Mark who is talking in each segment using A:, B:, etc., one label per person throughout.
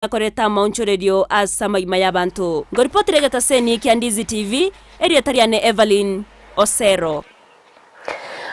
A: Koreta amaonchorerio ase amagima y'abanto. Ngoripotera egetaseni kia Ndizi TV, erieta riane Evelyn Osero.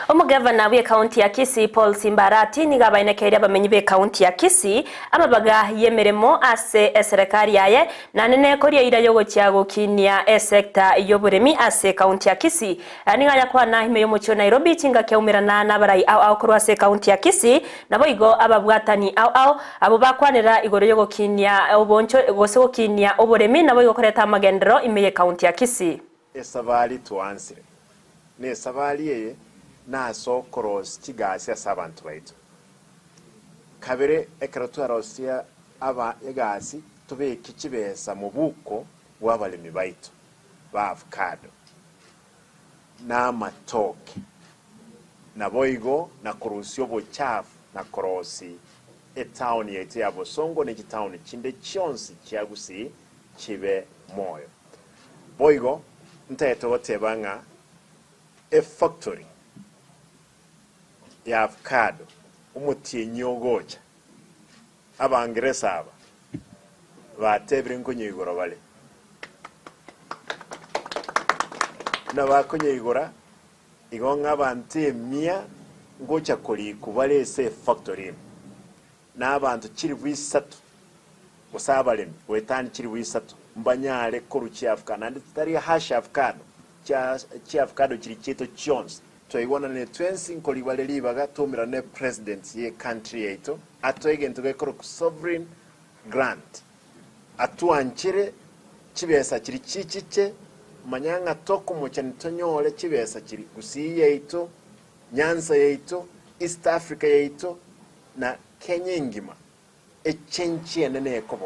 A: Omogavana bw'ekaunti ya Kisii Paul Simba Arati nigo abaenekeirie abamenyi b'ekaunti ya Kisii amabaga y'emeremo ase eserekari yaye naende nekoria eira y'ogochia gokinia esecta y'oboremi ase ekaunti ya Kisii. Aya nigo ayakwana ime y'omochie o Nairobi chingaki aumerana nabarai ao ao korwa ase ekaunti ya Kisii naboigo ababwatani ao ao Abwo bakwanera igoro y'ogokinia oboncho gose gokinia oboremi naboigo koreta amagenderero ime y'ekaunti ya Kisii.
B: Esabari twansire nesabari eye nase okorosia chigasi ase abanto baito. Kabere ekero twarosia aba egasi tobeke chibesa mobuko bw'abaremi baito ba avocado na amatoke, naboigo na korusia obochafu na korosi etaoni yaito ya Bosongo ne chitaoni chinde chionsi chia Gusii chibe moyo. Boigo ntagete goteba ng'a efactory ya avocado omotienyi ogocha Abangeresa aba batebire nkonyeigora bare. Buna bakonyeigora, igo ng'a abanto emia ngocha korikwa bare ase efactory ime, na abanto chilifu isato gose abaremi goetania chilifu isato mbanyare korwa chiavocado, naende tari hash avocado, chia chiavocado chiria chiaito chionsi. Twaigwananire twensi nkorigwa are ribaga twaumerane ne president ye country yaito atoe egento gekorokwa sovereign grant atwanchere chibesa chiri chichiche manya ng'a tokomochani tonyore chibesa chiri Gusii yaito, Nyanza yaito, East Africa yaito na Kenya engima echenchi enene ekoba.